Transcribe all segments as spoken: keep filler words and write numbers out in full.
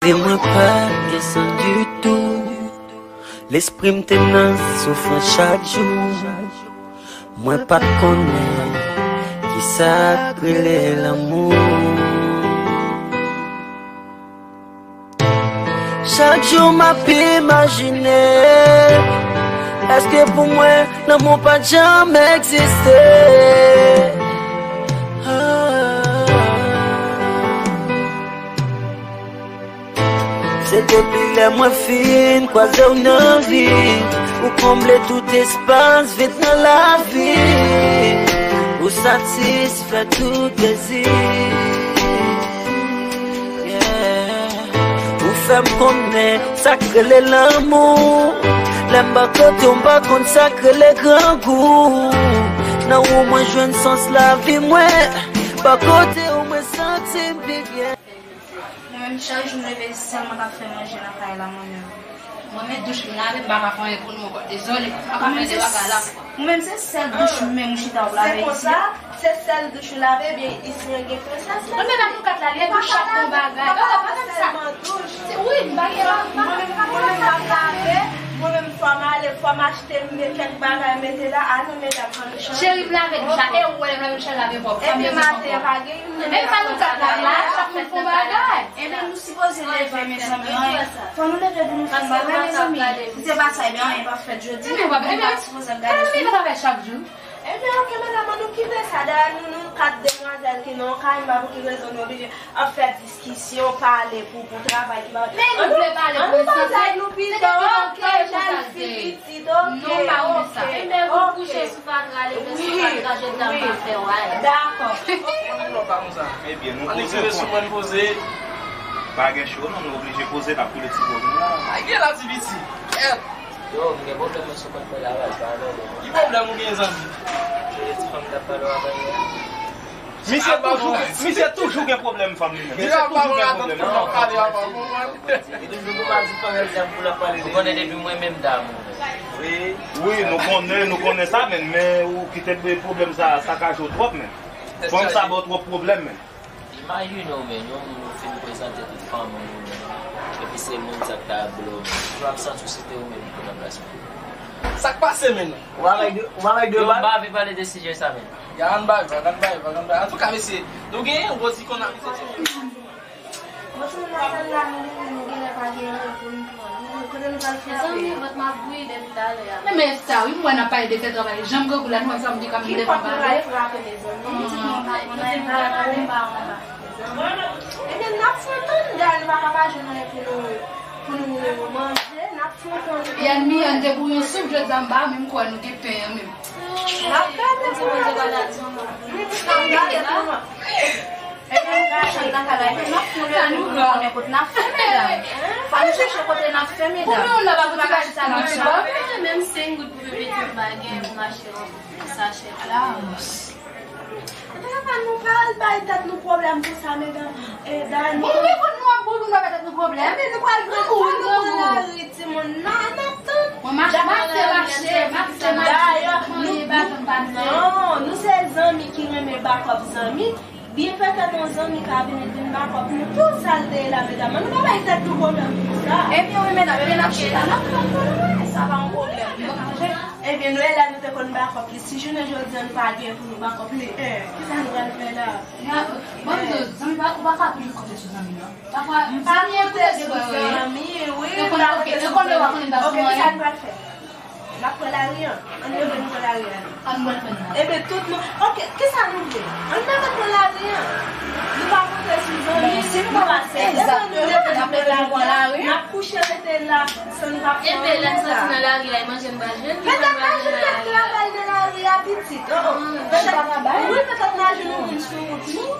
Mwen pa t gen san ditou. Lespri m te nan soufrans chak jou. Mwen pa t konnen kisa k rele lanmou. Chak jou m ap imajine, èske pou mwen lanmou pa t janm egziste? Ah. Se depi lè mwen fin kwaze w nan vi, ou konble tout espas vid nan lavi, ou satisfè tout dezi. Yeah. Ou fè m konnen sa k rele lanmou. Lè m bò kote w, m pa konn sa k rele grangou. Nan ou mwen jwenn sans lavi mwen. Bò kote w, mwen santi m pi byen. Mwen menm, chak jou m leve, se sèl mwen k ap fè manje nan kay la, mwen menm. Mwen menm, douch m lave, m pa ka fè anyen pou nou ankò. Dezole, m pa ka fè de bagay la. Mwen menm, se sèl douch m menm ou chita w ap lave isi a. Se sèl douch ou lave, ebyen, isi an gen prinsès la. Mwen menm, nou kat la, li epi chak bon bagay. Bagay pa menm sa. Wi, m pa gen. Mwen menm, mwen menm, m ap lave. Mwen menm, fò m ale, fò m achte m gen kèk bagay mete la. A non, medam, fò nou chanje. Cheri, m lave douch la. E ou wè, m lave douch la, lave pwòp. Epi maten an, pa gen youn. Menm pa nou kat la, la, chak moun fè yon bagay. Ebyen, nou sipoze leve, mezanmi, anyen. Fò nou leve pou nou fè yon bagay, mezanmi. Si se pa sa, ebyen, anyen p ap fèt jodi. Ebyen, nou pa sipoze ap gade sou nou. Ebyen, ok, medam, an nou kite sa. Dayè, nou, nou kat demwazèl ki nan yon kay, m pa pou ki rezon nou oblije ap fè diskisyon, pale pou, pou travay ki pa. Men nou vle pale pou nou sanse. An nou pale nou pito, ok, jèn fi pitit, ok, ok. Ebyen, ou kouche sou fatra, leve sou fatra, jodi a m pa fè w anyen. Dakò. Ebyen, nou poze sou mwen poze. Pa gen cho, non, nou oblije poze, n ap koule ti po nou la. Ay, gen la, ti piti. Kèt. Yo, m gen pwoblèm mwen sou kont mwen la, baz, pa avè w, non. Ki pwoblèm ou gen, zanmi? Se ti fanm m t ap pale w avan yè a. Misye toujou, misye toujou gen pwoblèm, fanm li menm. Misye toujou gen pwoblèm. Li toujou pou pa di fanm l dam pou l ap pale de. Ou konnen depi mwen menm dam ou. Wi. Wi, nou konnen, nou konnen sa, men, men ou kite pwoblèm sa sakaje w twòp, men. Fanm sa ba w twòp pwoblèm, men. Imajine w, men, yon moun ou fin prezante tout fanmi w, men, epi se moun sa k ta ap blow, men. Ou ap santi w si te ou menm ki nan plas mwen. Sa k pase, men? Ou pa bay de, ou pa bay de bal? Yo, m pa vle pale de sijè sa, men. Ya, ann bay vag, ann bay vag, ann bay. Antouka, mesye, nou genyen yon gwo ti konn ap pete. Bon, si nou pa pral la, nou, nou genlè pa gen anyen pou nou pran. Nou, kote nou pral frape? Mezanmi, vant m ap bouyi depi talè a. Men, men sa, wi, m wè n ap pale de fè travay. Jan m grangou la, nou wè m sanm di kòm m te fè bagay. Ki pòt nou pral frape, mezanmi? Ebyen, n ap fè tann, dayè, nou pa ka pa jwenn anyen pou nou, pou nou manje, n ap fè tann. Yè dmi an te bouyon soup, jodi a m pa menm kwè nou gen pen an menm. N ap gade, ti manje bagay. N ap gade, ti manje. Ebyen, nou ka chante nan kay la, epi n ap fè yon leve pou nou konnen kote n ap fè, medam. Fò nou chèche kote n ap fè, medam. Pou moun nan pa pou ti bagay sa nan chan. Menm senk goud pou bebe tout bagay, pou mache yon sachè. Ala, mons. Antouka, nou pa al bay tèt nou pwoblèm pou sa, medam. E, dayè, nou... Bon, men konn nou ap bon pou nou pa bay tèt nou pwoblèm. Ebyen, nou pral grangou, nou pran lari, timoun. Nan, n ap tann. Mwen mache, mache, mache, mache, mache. Dayè, nou, nou, non, nou se zanmi ki renmen bakòp zanmi. Byen petèt yon zanmi ka vin, vin bakòp nou tou sa l te ye la, medam. An nou pa bay tèt nou pwoblèm pou sa. Ebyen wi, medam, ebyen n ap chita, n ap tann pou nou wè. Sa pa yon pwoblèm. Ebyen, nou, e lè nou te konn bakòp li. Si jounen jodi a nou pa gen pou nou bakòp li, eh, kisa nou pral fè la? Bon, zanmi pa, ou pa ka toujou konte sou zanmi, non. Pafwa, m pa konte sou zanmi, wi, m pa konte sou zanmi. Ok, kisa nou pral fè? N ap pran lari an. Ann leve nou pran lari an. Ann pran fèn nan. Ebyen, tout moun. Ok, kisa nou vle? Ann leve pran lari an. Nou pa konte sou zanmi, si nou pa se. Ebyen, nou leve nou pran lari an. N ap kouche rete la, san nou pa fè anyen la. Ebyen, lè n soti nan lari a, e manje n pral jwenn. Petèt n a jwenn kèk travay nan lari a, pitit. Oh, oh. Petèt, wi, petèt n a jwenn yon moun sou wout nou.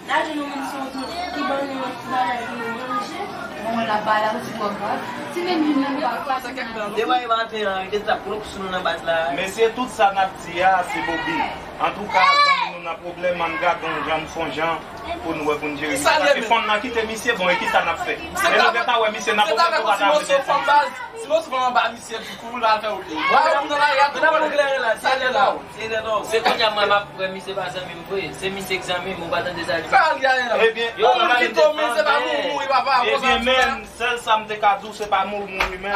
N a jwenn yon moun sou wout nou ki ban nou yon ti bagay pou nou manje. Bon, moun la ba la, ou ti bò bò. Ti menm youn nan pa. Demare maten an, gen trap gwoup sou nou nan baz la. Mesye, tout sa n ap di a, se bobi. Antouka, zanmi nou nan pwoblèm, ann gade yon jan, m sonje Pou nou wè pou n jere misye. Paske fanm nan kite misye, bon, e kisa n ap fè? E nou gentan wè misye, n ap fè yon ti moso fanm baz. Ti moso fanm anba misye, ti kou l al fè wout li. Wè, moun nan la, y ap nan klere la, se lè la. Se kounye a mwen m ap wè misye pa zanmi m vre. Se misye k zanmi m, ou pa tande sa l di. Ebyen, yo, ou kite w, men se pa pou ou mouri, papa. Ebyen, men, sèl sa m te ka di w, se pa mouri, mouri, men.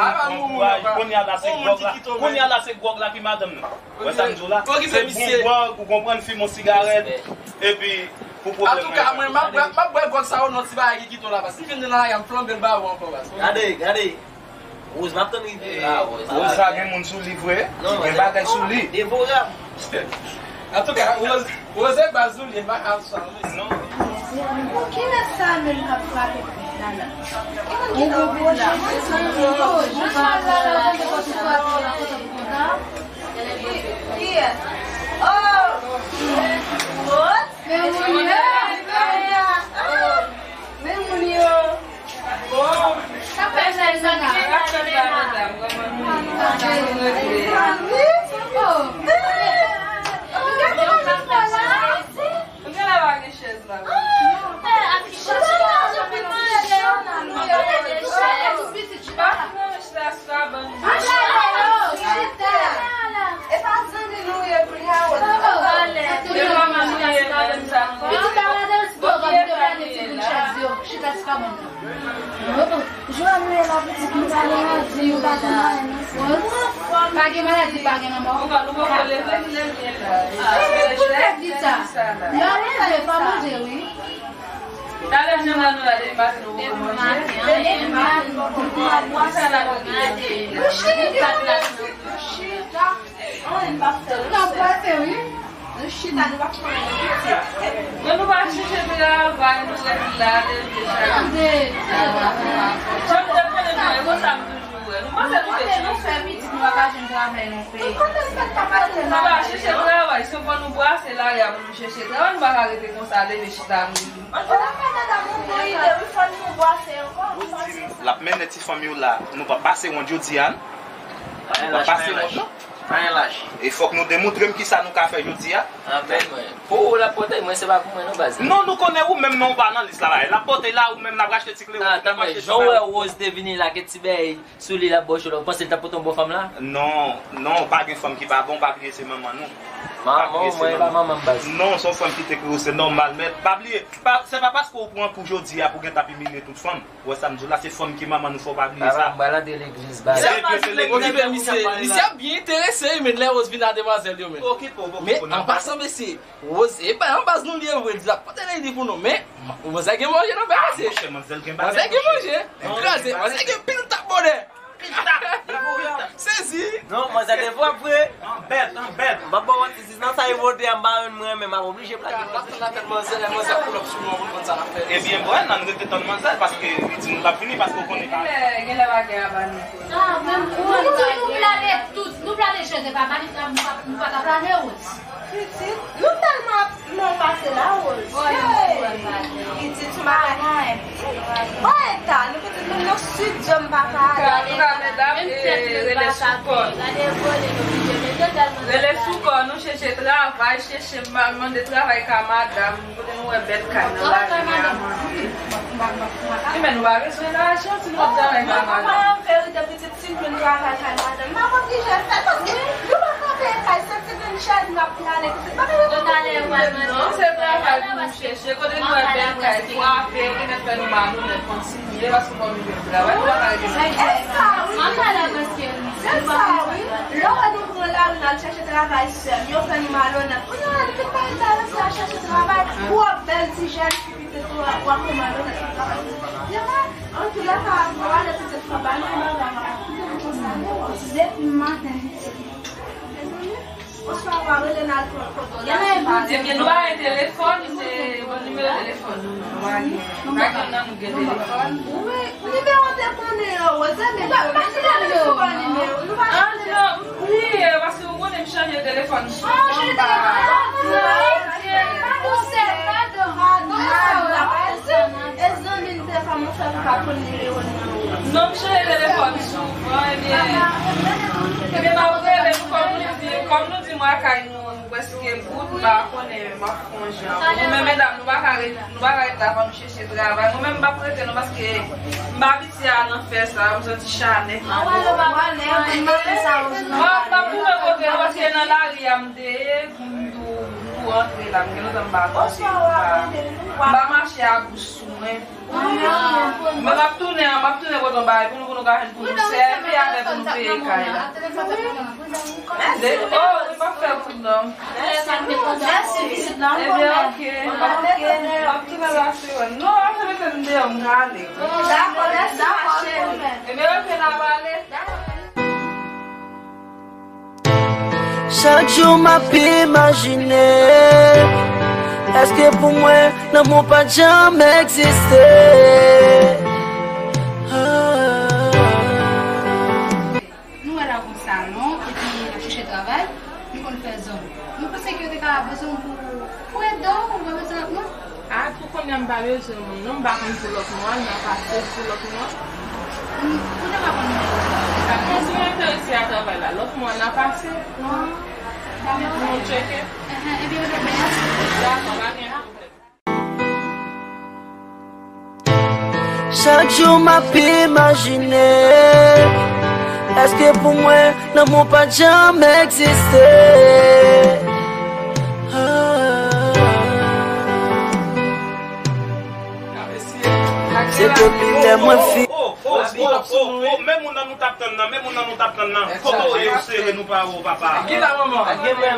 Kounye a la, se gwòg la. Kounye a la, se gwòg la ki madanm nan. Wè sa m di w la? Se bon gwòg, ou konprann, fimen yon sigarèt, epi pou pwoblèm nan. Antouka, mwen, m ap bwè, m ap bwè gwòg sa yo nan ti bagay ki kite w la, paske si m vin nan lari a, m flanbe l ba ou ankò, paske. Gade, gade. Rose, m ap tann rive. Rose sa gen moun sou li vre. Gen bagay sou li. Devorab. Antouka, Rose, Rose baz ou li, m pa ka sou sa, non. Bon, kilès sa menm k ap frape pòt la la? Ki moun ki nan pòt la? Oh, machallah, la, la, la, la, la, la. Kiyès? Oh! Rose? Men moun yo! Men moun yo! Bon. Sa fè sa, sa fè sa, madam. Gade sa fè la. Ou genlè pa gen chèz la. Pa fè nan mèch la sou kabann. Epa zanmi nou ye, Brian. E manman nou ye, madam sa. Chita sou kabann. Jwa nou e la pitit nou pa gen maladi, nou pa gen maladi, pa gen lanmò. Nou pa, nou poko leve, nou leve la. Pou tèt li sa. Lè w leve, fò manje, wi. Talè jan la nou la depi maten nou poko manje. Depi maten nou poko manje. Sa la nou gen. Nou chita. Anyen n p ap fè. Nou p ap fè, wi. Nou chita, nou p ap fè anyen. Men nou pa chèche travay, nou ret la, leve chak jou. Jan m te konnen nou, e konsa m toujou wè. Nou panse nou te chans. Nou fè pitit, nou pa ka jwenn travay nan peyi. Nou konnen fèt pa pase la. Nou pa chèche travay, se fò nou brase lari a pou nou chèche travay, nou pa ka rete konsa, leve chita, nou. Antouka, madam, ou bon ide, wi, fò nou brase ankò, nou brase. L ap mennen ti fanm yo la, nou pa pase wont jodi a. Nou pa pase wont, non. Anyen lach. E fòk nou demontre m kisa nou ka fè jodi a. Anfen, mwen. Pou ou l ap pote, mwen se pa pou mwen non, baz. Non, nou konnen ou menm, men ou pa nan lis la, la. L ap pote la, ou menm, n ap rachte ti kleren. Jan w wè Rose te vini la, ke ti bèy sou li, l ap bò cho la. Ou panse l t ap pote yon bon fanm la? Non, non, pa gen fanm ki pa bon, pa bliye se manman nou. Manman w, mwen, e pa manman m, baz. Non, se yon fanm ki te kreye w, se nòmal, men pa bliye, pa, se pa paske ou pran kou jodi a pou w gentan ap imilye tout fanm. Ou wè sa m di w la, se fanm ki manman nou, fò w pa bliye sa. Papa m pral antre legliz, baz. Okipe misye, misye ap byen enterese wi, men lè Rose vin a demwazèl yo, men. Men an pasan, mesye, Rose, e pa yon baz nou li ye vre, li ap pote lady pou nou, men manzè gen manje nan men, mesye. Manzè gen manje. Kraze, manzè gen pil tap bonè. Pil tap. Sezi. Non, manzè gen vre. An bèt, an bèt. M ap ba w ti Nan sa e mode a, m pa renmen, mwen renmen, m ap oblije plake. N ap tann apèl manzè, lè manzè pull up sou nou an pou n konn sa n ap fè. Ebyen, bò, n ann rete tann manzè, paske li di nou l ap vini, paske w konnen pa. Genlè, genlè pa gen abòne. Ah, men nou, nou, nou plane tout, nou plane chèz, e pa, nou pa, nou pa ka plane Rose. Pitit, nou tèlman ap mal pase la, Rose. Pitit, sou bagay. Bon eta, nou pitit, nou nan sid, jòm pa ka ale. Antouka, medam, e, rele sou kò nou. Rele sou kò nou, chèche travay, chèche, mande travay ka madanm, kote nou wè bèl kay nan lari a, manje. Ebyen, nou pa bezwen lajan, si nou ap travay ka madanm. Verite, pitit, si nou vin travay kay madanm, n ap oblije fè, paske nou pa ka peye kay, se ti grenn chèz n ap plane, pitit, pa ka. Non, se travay pou nou chèche. Se kote nou wè bèl kay, frape, ki mèt fè nou malonèt, kontinye, paske fò nou jwenn travay, nou pa ka rete nan. Se sa, wi. Se sa, wi. Lè w wè nou pran lari, n al chèche travay, sè m, yo fè nou malonèt. Kounye a la, nou vin pa enterese al chèche travay. Pou w bèl ti jèn fi, pitit ou, w ap fè malonèt pou travay. Antouka, nou ale pitit fò ba nou yon bagay. Depi maten, pitit. Oswa w a rele n al pran foto. Ebyen, nou pa gen telefòn, se bon nimewo telefòn nou, non, nou pa gen. Pa gen nan nou gen telefòn. Wi, nimewo te konnen an, Rose, men nou pa chanje nimewo, nou pa chanje. Ah, non, wi, paske ou konnen m chanje telefòn souvan, m pa. Ah, chanje telefòn. Ah, padon, sè, padon. Padon, padon. E zanmi n te fè m fè m pa konn nimewo l nan. Non, m chanje telefòn souvan, ebyen, ebyen, m ap rele m, kòm nou di, kòm nou di m lakay nou, Prèske bout, m pa konnen, m ap fè yon jan. Nou menm medam, nou pa ka ret, nou pa ka ret la, fò nou chèche travay. Mwen menm, m p ap rete non, paske m pa abitye a nan fè sa, m santi chanèk la. Mwen, m p ap tounen kote non, paske nan lari a m te ye, m tou, m tou antre la, m gen lontan m pa pase, m pa, m pa mache a bous sou mwen. Men m ap tounen, m ap tounen pote yon bagay pou nou, pou nou ka jwenn pou nou sèvi avè pou nou peye kay la. De, oh, li p ap fè kout non. Mèsi, pitit la. Ebyen, ok. M ap tounen la, se wè. Non, ap mete m deyò, m prale. Dakò, dakò, cheri. Ebyen, ok, n ap ale. Chak jou m ap imajine, èske pou mwen lanmou pa t janm egziste? Ah. Nou wè la gon salon, epi n ap chèche travay, nou konn fè zòn. Nou panse ke yo te ka bezwen w pou, pou ede w, ou pa bezwen lòt moun? A, pou kounye a m pa bezwen moun non, m pa konn pou lòt mwa, n a pase pou lòt mwa. Kounye a m pa konn mwen. Mwen si mwen enterese a travay la, lòt mwa n a pase pou, pou nou tcheke. Enhen, ebyen, yo te byen. Dakò, pa gen pwoblèm. Chak jou m ap imajine, èske pou mwen lanmou pa t janm egziste? Ah. Se depi lè mwen fi- Oh, oh, oh, oh, oh, men moun nan nou t ap tann nan, men moun nan nou t ap tann nan. Kote w ye, ou sere nou pa wè w, papa.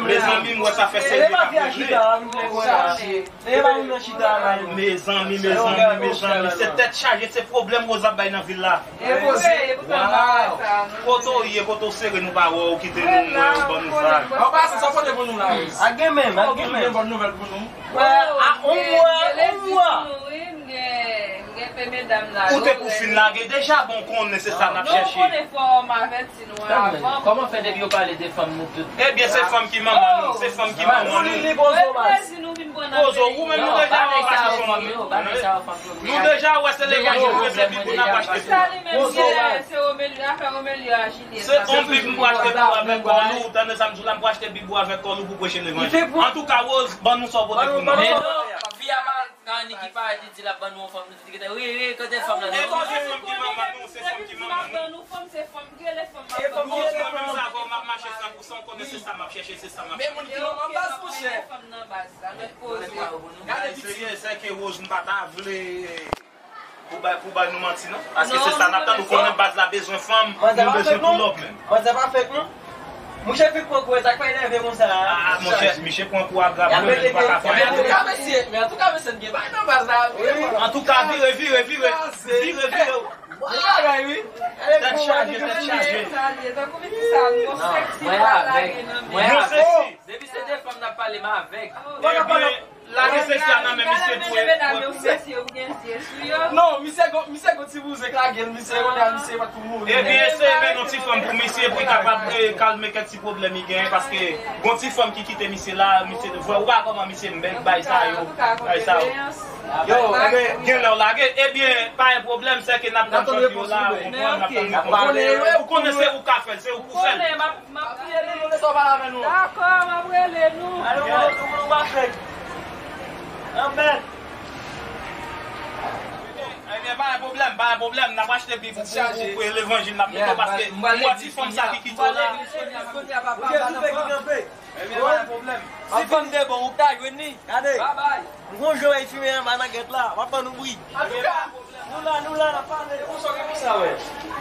Mezanmi, m wè sa fè sere k ap regle. Mezanmi, mezanmi, mezanmi, se tèt chaje, se pwoblèm Rose ap bay nan vil la. Kote w ye, kote w sere nou pa wè w, kite nou, wè w ban nou vag. An pase, sa w pote pou nou la, Rose? Ak gen menm, ak gen menm. Bòn nouvèl pou nou. Wè, a, on mwa, on mwa. Ou te pou fin lage deja, bon, konnen se sa n ap chèche. Kòman fè depi yo pale de fanm nou tout? Ebyen, se fanm ki manman nou, se fanm ki manman nou. Pozo, ou menm nou deja wè w pa chèche fanm yo. Nou deja wè se levanjil, se Bib ou n ap achte pou nou. Se on Bib m pou achte pou ou avèk kòlou, ou tande sa m di w la, m pou achte Bib ou avèk kòlou pou preche levanjil. Antouka, Rose, ban nou sa w pote pou nou. Men non, fi a pa Kani ki parèt, li di l ap ban nou yon fanm, nou te gentan ri, ri, kote fanm nan? E bon, se fanm ki manman nou, se fanm ki manman nou. Rose, mwen menm sa, bon, m ap mache san pou san, ou konnen se sa m ap chèche, se sa m ap chèche. Men moun ki manman baz, monchè. Gade piti. Serye, se ke Rose, m pa ta vle pou bay, pou bay nou manti, non. Paske se sa n ap tann, ou konnen baz la bezwen fanm, nou bezwen pull up menm. Manzè pa fèk, non. Mouche fèk pran kou, sa k fè l nève konsa? Ah, monchè, misye pran kou a grap, wi, men li pa ka fè anyen. Men antouka, mesye, men antouka, mesye, n gen bagay nan baz la, wi. Antouka, vire, vire, vire. Vire, vire. Bon bagay, wi. Tèt chaje, tèt chaje. Mwen avèg. Mwen avèg. Depi se de fanm n ap pale, m avèg. Ebyen, lage seksi a nan men misye pou e. Non, misye gon, misye gon ti bouzen k lage l, misye konnen misye pa tou mouri. Ebyen, eseye mennen yon ti fanm pou misye, pou l kapab, eh, kalme kèk ti pwoblèm li genyen, paske gon ti fanm ki kite misye la, misye vwè, ou pa kòman misye bèk, bay sa yo, bay sa yo. Yo, ebyen, gen lè w lage, ebyen, pa gen pwoblèm, se ke n ap tann chòt yo la, ou konprann, n ap tann yo konprann. Ou konnen se ou ka fè l, se ou pou fè l. M ap rele nou, lè sa w pale avè nou. Dakò, m ap rele nou. Alò, mwen, nou, nou pa fèk. Anben. Ebyen, pa gen pwoblèm, pa gen pwoblèm. N ap achte Bib pou, pou, pou levanjil, n ap mete w, paske m wè ti fanm sa ki kite w la. Ebyen, pa gen pwoblèm. Si fanm te bon, ou ta jwenn li. Gade. Babay. M gon jwe wè fimen anba nan gèt la. W ap ban nou bri. Antouka, nou la, nou la, n ap pale. Konsa, konsa, wè.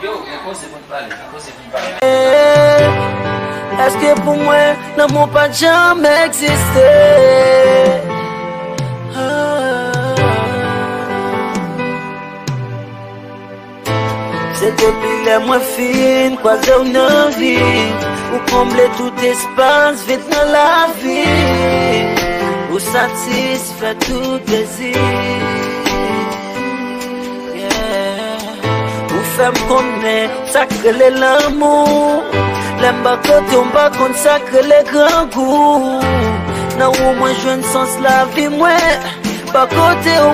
Yo, gen koze pou n pale, gen koze pou n pale. Èske pou mwen, lanmou pa t janm egziste? Ah. Se depi lè mwen fin kwaze w nan ri, ou konble tout espas vid nan lavi, ou satisfè tout dezi. Yeah. Ou fè m konnen sa k rele lanmou. Lè m pa kote w, m pa konn sa k rele grangou. Nan ou mwen jwenn sans lavi mwen, pa kote w.